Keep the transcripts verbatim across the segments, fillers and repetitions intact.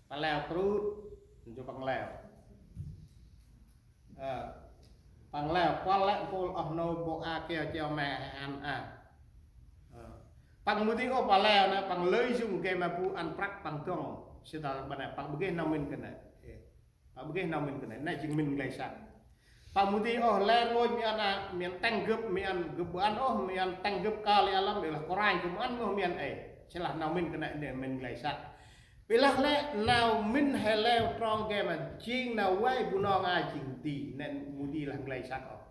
Paleo krŭt, nchu păng leo. Ơ, păng leo kuăl lĕ mpôl oh nô bok a keo cheo me he ăn a. Ơ. Păng mâu di ôh paleo nê, păng lợi dụng gay ma bu ăn prăk păng dŏng. Sita bơnê, păng bơh geh nau mĭn kơt nê. Ơ. Păng bơh geh nau mĭn kơt nê, nê jêng mĭn nglay săk. Păng mâu di ôh lĕ rngôch mi ăn a, mi ăn tâng gâp, mi ăn gâp bu ăn ôh, mi ăn tâng gâp kơl i alam, ƀiălah kôranh gâp bu ăn ôh mi ăn ê. Sĭt lah nau mĭn kơt nê, nê mĭn nglay săk. Ƀiălah lĕ nau mĭn he leo trong gay ma jêng nau vay Bunong a jêng di, nê mâu di lah nglay săk ôh.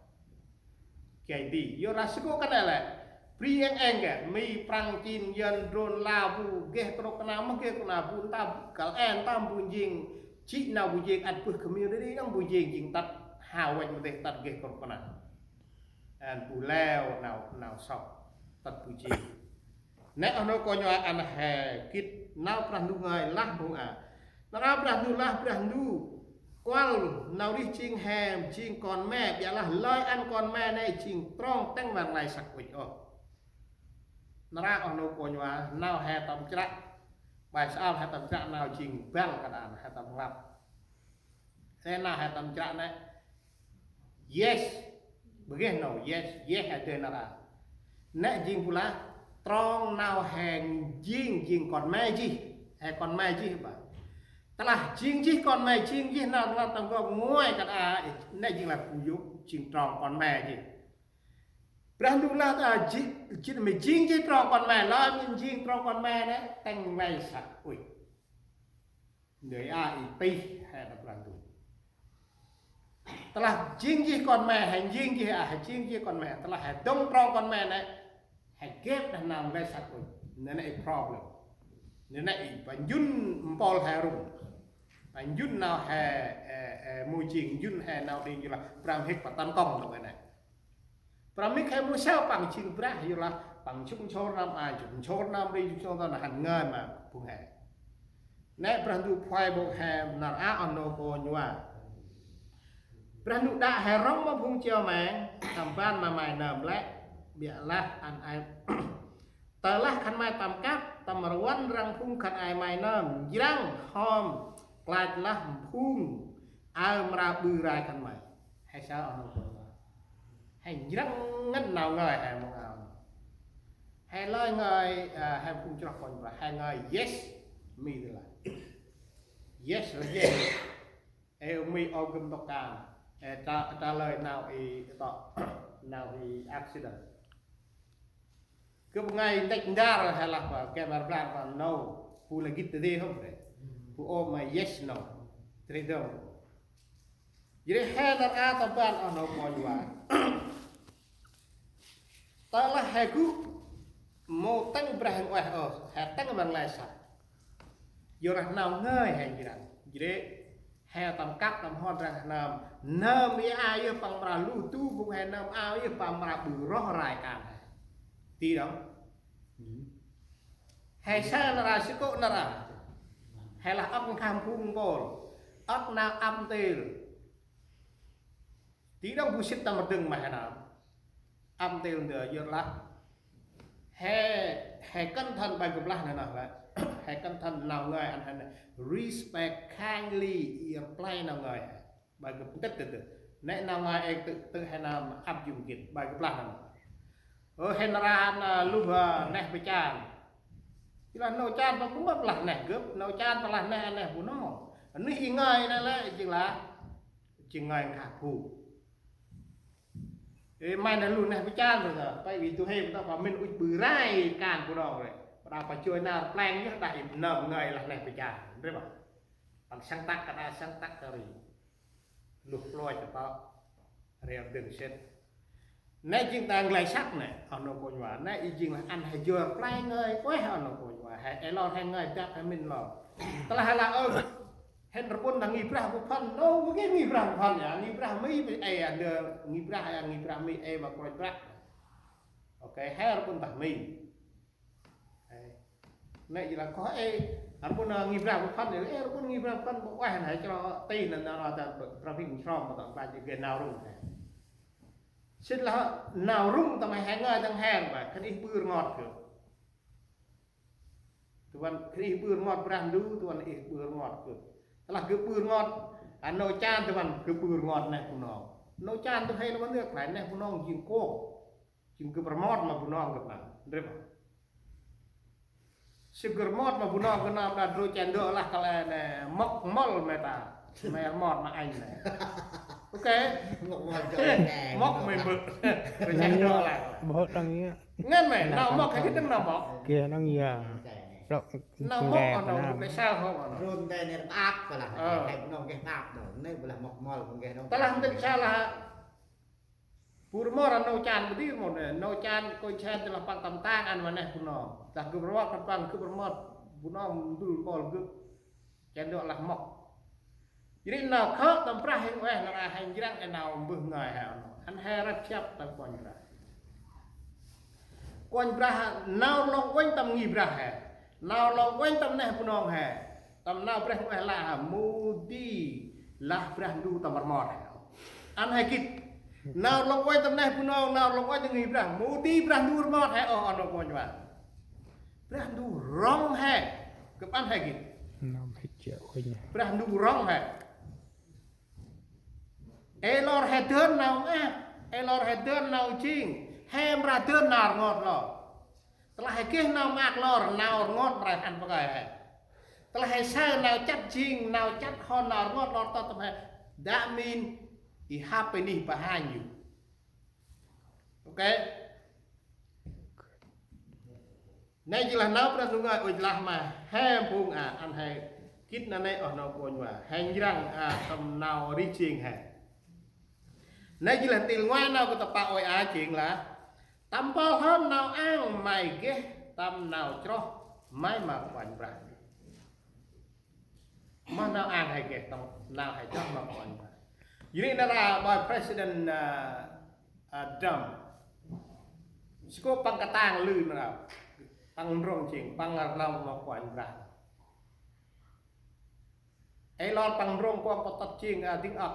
Gay di, yor lah sĭt kơt nê lĕ. Bri êng êng gay, Mi, Prăng, Chin, Yuăn, Drôn, Lao, bu geh krŭk kơna, mâu geh krŭk kơna, bu ntơm kăl e ntơm bu jêng, jêh nau bu jêng ăt bơh kơmil ri, nơm bu jêng jêng tât hao văch mâu deh tât geh krŭk kơna. Ăn bu leo nau, nau sŏk tât bu jêng. Nê oh nô kônh va ăn he gĭt nau Brah Ndu ngơi lah phung a. Nau Brah Ndu lah Brah Ndu kuăl nau rêh jêng he jêng kon me, ƀiălah lơi ăn kon me nê jêng trong tâng ma nglay săk ŭch ôh. Nra oh nô kônh va, nau he tâm chră. Bai saơl he tâm chră nau jêng băng kơt ăn he tâm nglăp. He nau he tâm chră nê. Yes. Bơh geh nô, yes, yes he dơi nra. Nê jêng bu lah trong nau he jêng, jêng kon me jêh. He kon me jêh bah. Tơlah jêng jêh kon me, jêng jêh nau, nau tâm gop nguay kơt a, nê jêng lah bu yôk, jêng trong kon me jêh. Brah Ndu lah ta jêh, jêh me jêng jêh trong kon me, lơi me jêng trong kon me nê, tâng nglay săk ŭch. Ndơi a i tih he ta Brah Ndu. Tơlah jêng jêh kon me, he jêng jêh a, he jêng jêh kon me, tơlah he dŏng trong kon me nê, he geh đah nau nglay săk ŭch. Nê nê i problem. Nê nê i ba njŭn mpôl he rŭng. Ba njŭn nau he, e, e, mâu jêng njŭn he nau đêng jêh lah Brah Mhik ba tấn công nê nê. Brah Mhik he mâu saơ păng jêng Brah, yor lah păng jŭk nsôr nơm a, jŭk nsôr nơm ri, jŭk nsôr nơm hăn ngơi ma phung he. Nê Brah Ndu phuay bôk he nra oh nô kônh va. Brah Ndu đă he rŏng ma phung chiao me, tâm ban ma may nơm lĕ, ƀiălah ăn ay. Tơlah khân may tâm kăp, tâm rvăn răng phung khân ay may nơm, njrăng hŏm, klach lah phung, aơ mra ƀư rai khân may. He saơ oh nô kônh va. He njrăng ngăn nau ngơi he mông ao. He lơi ngơi, à, he phung chroh kônh va. He ngơi yes, Mi tơ lah. Yes lah yes. Ê, Mi ôm gâp ntŭk kan. Ê, trả, trả lời nau i, tŏ, nau i accident. Gâp ngơi ntĕk ndar he lah ba, gay ma rblang ba nô. Bu lah gĭt tơ dê hŏm rê. Bu ôm ma yes, no. Trê dơm. Jêh ri he nra tâm ban oh nô kônh va. Tơlah he gŭ mâu tâng Brah Huêng Ueh ôh, he tâng ma nglay săk. Yor lah nau ngơi he njrăng. Jêh ri he tâm kăp tâm hŏn răng nơm. Nơm i a yơh păng mra luh du phung he, nơm a yơh păng mra ƀư roh rai kan he. Ti dŏng. He saơ nra sĭt kơt nra. He lah âk nkham phung mpôl. Âk nau ăp ntil. Ti dŏng bu sĭt tâm rdâng ma he nơm. Ăp ntil ndơ yor lah. He, he kăn thăn bai gâp lah nê nơh lĕ. He kăn thăn nau ngơi ăn he nê. Respect kindly, i rplay nau ngơi he. Bai gâp ntĭt tơ tơ. Nê nau ngơi ê tơ, tơ he nơm ăp jŭm gĭt. Bai gâp lah nơh. Ơ, he nra ăn, a, luh, a, neh pơchan. Jêh lah nô chan păng kŭm ăp lah neh gâp, nô chan păng lah neh, neh bu nô. Nê i ngơi nê lĕ, jêng lah. Jêng ngơi nkhah bu. Ê, may nê luh neh pơchan rồi, pay wi du huê, păng tâ păng mĭn ŭch ƀư rai kan bu nô rồi. Păng đa păng joi nau pleng yơh đah i nơm ngơi lah neh pơchan. Rê bah. Păng săng tăk kơ đa săng tăk kơ ri. Luh ploi kơ tâ. Rê rdâng sĭt. Nê jêng ta nglay săk nê, oh nô kônh va. Nê i jêng lah ăn he joi play ngơi, ueh oh nô kônh va. He, ê lor he ngơi dăp he mĭn lor. Tơlah he lah ơ. Hên rƀŭn ta ngih brah bu phăn. Nô, bu geh ngih brah bu phăn ya. Ngih brah Mi, ê, a, ndơ, ngih brah ya, ngih brah Mi, ê, ma kôranh brah. Ok, he rƀŭn ta Mi. Ê. Nê jêh lah kôh ê, rƀŭn, a, ngih brah bu phăn, ê, rƀŭn ngih brah bu phăn, bu ueh nê, he chro ti nê, nê, nê, ta, brah phim chrom, ta, ta, ta, geh nau rŭng he. Sĭt lah nau rŭng ta ma he ngơi dăng he, ba, khân ih ƀư rngot kơ. Tuan Krist ƀư rngot Brah Ndu, tuan ih ƀư rngot gâp. Tơlah gâp ƀư rngot, a, nau chan tuan gâp ƀư rngot neh Bunong. Nau chan tu he lŏ nơh khlay neh Bunong jêng kôk. Jêng gâp rmot ma Bunong gâp nơh. Ndrel. Sĭt gâp rmot ma Bunong gâp nơh đa drô chen dŏ lah khlay neh mŏk mâl me ta. Me rmot ma anh neh. Ok. Mŏk mâl jŏ neh. Mŏk me mbơ̆. Drô chen dŏ lah. Bơ tăng ya. Ngăn me, nau mŏk he gĭt nau mŏk. Kê nau ya. Lŏ Nau mŏk nau, lĕ sao hŏ nau. Run te neh ƀap kơ lah. Ơ. He nau geh ƀap nau. Neh bơ lah mŏk mâl geh nau. Tơlah ntik sao lah. Pur mor nau chan bơdir mor neh. Nau chan kônh chen tơlah păng tâm tang ăn ma neh Bunong. Tơlah gâp rmot kan păng gâp rmot. Bunong ndŭl kol gâp. Chen dŏ lah mŏk. Jêh ri nau khŏ tâm Brah Huêng Ueh nau a he njrăng e nau mbơh ngơi he nau. Ăn he răp siăp tâm Kôranh Brah. Kôranh Brah nau rlong uănh tâm ngih Brah he. Nau rlong uănh tâm neh Bunong he. Tâm nau Brah Huêng Ueh lah he. Mâu di lah Brah Ndu tâm rmot he. Ăn he gĭt. Nau rlong uănh tâm neh Bunong, nau rlong uănh tâm ngih Brah. Mâu di Brah Ndu rmot he. Ơ, ăn nau Kôranh Brah. Brah Ndu rŏng he. Gâp ăn he gĭt. Nau mhe chia uănh. Brah Ndu rŏng he. Ê lor he dơn nau maak. Ê lor he dơn nau jêng. He mra dơn nau rngot lor. Tơlah he geh nau maak lor, nau rngot mra hăn bơh kơi he. Tơlah he saơ nau chăt jêng, nau chăt hŏ nau rngot lor tât tâm he. That mean he happy nih bơh hăn you. Ok. Nê jêng lah nau Brah Ndu ngơi ŭch lah ma he phung a ăn he gĭt nanê̆ oh nau Kôranh Brah. He njrăng a tâm nau rêh jêng he. Nê jêng lah ntil ngoai nau kơ tơpă ôi a jêng lah tâm mpơl hŏm nau ang may geh tâm nau chroh may ma Kôranh Brah. Moh nau ang he geh tâm nau he chroh ma Kôranh Brah. Jêh ri nar aơ ƀơi President, a, a, Trump. Skôp păng katang lư nar aơ. Păng ndrŏng jêng, păng ngar nau ma Kôranh Brah. Ê lor păng ndrŏng kuŏng pơ tât jêng, a, dâng âk.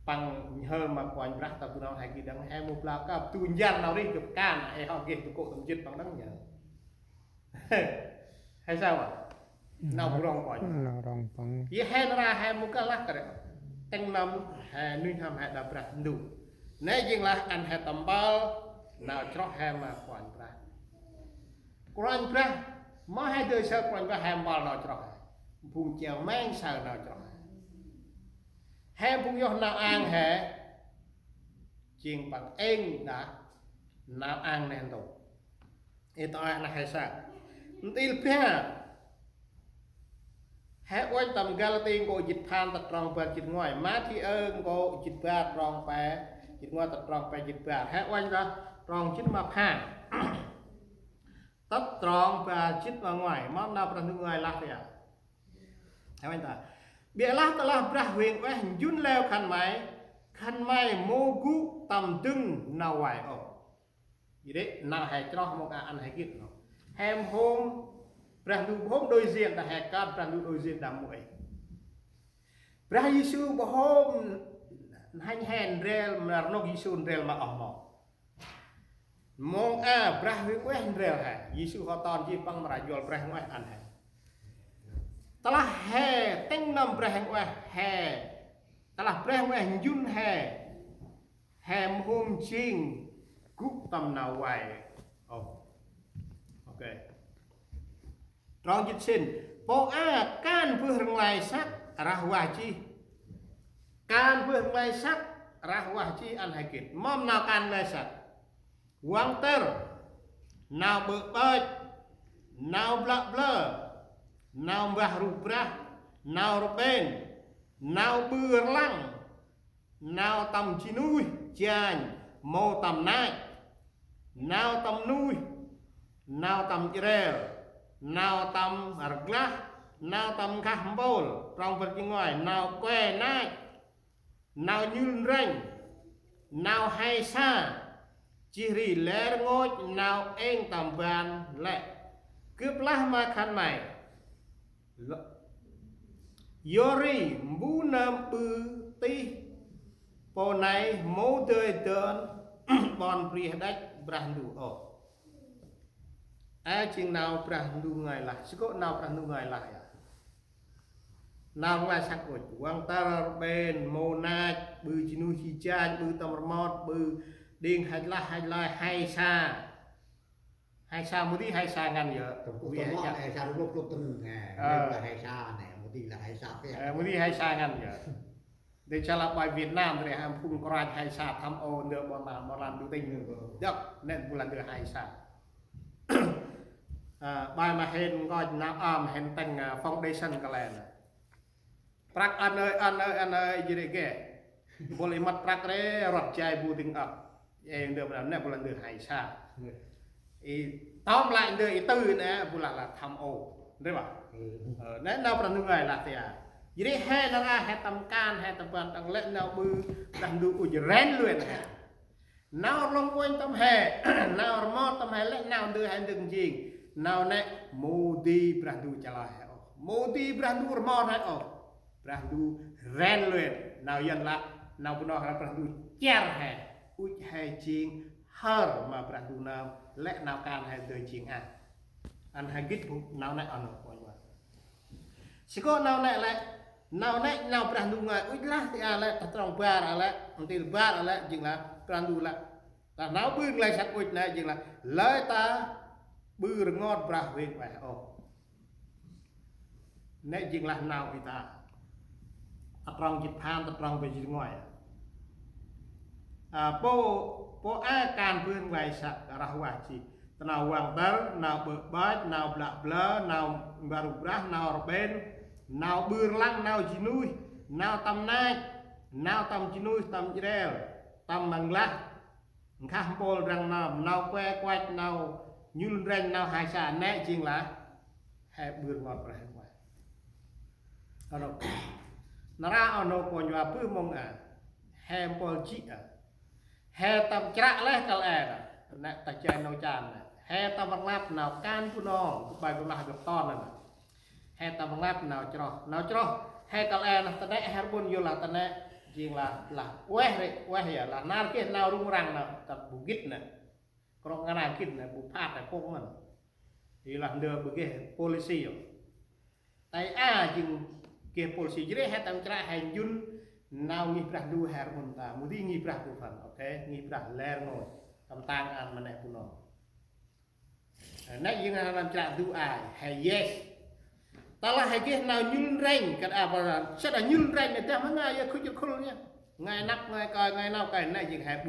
Păng nhhơr ma Kôranh Brah ta bu nau he gĭt đăng he mâu blau kơp. Tu njăr nau rêh gâp kan, ê hŏ geh tu kô̆ tâm jât păng đăng nhhơr. He sao a? Nau bu rŏng păng. Nau rŏng păng. Yê he nar aơ he mâu geh lah kơt. Tĭng nâm he nuih n'hâm he đah Brah Ndu. Nê jêng lah ăn he tâm mpơl nau chroh he ma Kôranh Brah. Kôranh Brah, moh he dơi saơ Kôranh Brah he mpơl nau chroh he. Phung chiao meng saơ nau chroh he. He phung yoh nau ang he. Jêng păng êng đah nau ang neh ntu. Ê tơ a nơh he saơ. Ntil bia. He uănh tâm Galati nkô̆ jât phan tât trong bar jât ngoai. Mathiơ nkô̆ jât bar trong pe jât ngoai tât trong pe jât bar. He uănh ta trong jât ma phan tât trong bar jât ma ngoai. Moh nau Brah Ndu ngơi lah ri a. He uănh ta. Ƀiălah tơlah Brah Huêng Ueh njŭn leo khân may, khân may mâu gŭ tâm dâng nau vay ôh. Jêh ri nau he chroh mông a ăn he gĭt nơh. He mhôm, Brah Ndu mhôm đối diện đah he kơt, Brah Ndu đối diện đah mâu êng. Brah Yêsu mhôm n'hanh he ndrel, ma rnôk Yêsu ndrel ma oh mâu. Mông a Brah Huêng Ueh ndrel he, Yêsu hŏ ton jêh păng mra njuăl Brah Huêng Ueh ăn he. Tơlah he tĭng nâm Brah Huêng Ueh he, tơlah Brah Huêng Ueh njŭn he, he mhôm jêng gŭ tâm nau vay. Ơ. Ok. Trong jât sĭn. Pô a kan bơh rnglay săk rah vah jêh. Kan bơh rnglay săk rah vah jêh ăn he gĭt. Moh nau kan rnglay săk. Văng tĭr. Nau ƀơ̆ ƀơch. Nau blă blơ. Nau mbah rup brah. Nau rƀên. Nau ƀư rlăng. Nau tâm ji nuih janh mâu tâm nach. Nau tâm nuih. Nau tâm jrel. Nau tâm rglah. Nau tâm nkhah mpôl. Trong bar jât ngoai. Nau kue nach. Nau nhŭl ndrănh. Nau hay sa. Jêh ri lĕ rngôch nau êng tâm ban lĕ. Gâp lah ma khân may. Lơ-, yor ri mbu nơm ƀư tih pô nây mâu dơi dơn ƀon bri hađăch Brah Ndu ôh. Nê jêng nau Brah Ndu ngơi lah, si kô̆ nau Brah Ndu ngơi lah ya. Nau rnglay săk ŭch, wăng tăr, rben, mâu nach, ƀư ji nuih ji janh, ƀư tâm rmot, ƀư đing hăch lah hăch lơi, hay sa. Hay sa, mâu di hay sa ngăn yơh. Tâm kô̆ tâm mŏ nê, sa rlôk rlôk tâm nê, Ơ. Nê lah hay sa nê, mâu di lah hay sa pia. Ơ, mâu di hay sa ngăn yơh. Dê sa lah bai Việt Nam dê hăm phung kôranh hay sa thăm ô ndơ ƀon lan, ƀon lan du tinh. Dăk, nê bu lah ndơ hay sa. Ơ, bai ma hên nkoch nau ơm hên tâng, ơ, foundation kăl e nê. Prăk ăn ơi, ăn ơi, ăn ơi, jêh ri geh. Bol i mât prăk rê, rŏt jay bu dâng ăp. Ê, ndơ bu lah, nê bu lah ndơ hay sa. I tóm lại ndơ i tư nê, bu lah lah thăm ô. Ndơ ba? Ơ, nê nau Brah Ndu ngơi lah tia. Jêh ri he nau ra, he tâm kan, he tâm ban tăng lĕ nau ƀư, Brah Ndu ŭch rèn luyện he. Nau rlong uănh tâm he, nau rmot tâm he lĕ nau ndơ he ndơk njêng. Nau nê mâu di Brah Ndu chalơi he ôh. Mâu di Brah Ndu rmot he ôh. Brah Ndu rèn luyện. Nau Yuăn lah, nau Bunong lah Brah Ndu char he. Ŭch he jêng hơr ma Brah Ndu nơm lĕ nau kan he ndơ jêng a. Ăn he gĭt bu nau nê ăn ôh. Si kô̆ nau nê lĕ, nau nê, nau Brah Ndu ngơi ŭch lah ti a lĕ, ta trong bar a lĕ, ntil bar a lĕ, jêng lah, Brah Ndu lah. Ta nau ƀư rnglay săk ŭch nê, jêng lah, lơi ta ƀư rngot Brah Huêng Ueh ôh. Nê jêng lah nau i ta. Ta trong jê̆t phan, ta trong bar jê̆t ngoi. A, pô, pô a kan ƀư rnglay săk rah vah jêh. Ta nau wăng tăr, nau ƀơ̆ ƀơch, nau blah blơ, nau mbar brah, nau rben, nau ƀư rlăng, nau ji nuih, nau tâm nach, nau tâm ji nuih, tâm jrel, tâm măng lah, nkhah mpôl răng nơm, nau kue kuăch, nau njŭl ndrănh, nau hay sa, nê jêng lah he ƀư rngot Brah Huêng Ueh. Ơ nô, nar aơ nô kônh va bơh mông a, he mpôl jê̆ a. He tâm chră lĕ kăl e nê, nê ta jay nô chan nê. He tâm rnglăp nau kan Bunong, bai Bunong gâp ton nê. He tâm rnglăp nau chroh, nau chroh. He kăl e nê, ta nê he rƀŭn yô̆ lah ta nê, jêng lah, lah ueh ri, ueh ya, lah nar geh nau rŭng răng nê, ta bu gĭt nê. Krŏk ngăn gĭt nê, bu phat nê, kôk ngăn. Yô̆ lah ndơ bu geh polisi yô̆. Tay a jêng geh polisi jêh ri he tâm chră he njŭn nau ngih Brah Ndu he rƀŭn ta. Mâu di ngih Brah Ndu phần, ok? Ngih Brah lĕ rngôch. Tâm tang ăn ma neh Bunong. Nê jêng he tâm chră du ai, he yes. Ta lah he geh nau njŭl ndrănh, kơt a ƀa, săt a njŭl ndrănh nê dah ma ngai yơh khŭch rkhŭl yơh. Ngai năp, ngai kơi, ngai nau kơi, nê jêng he ƀư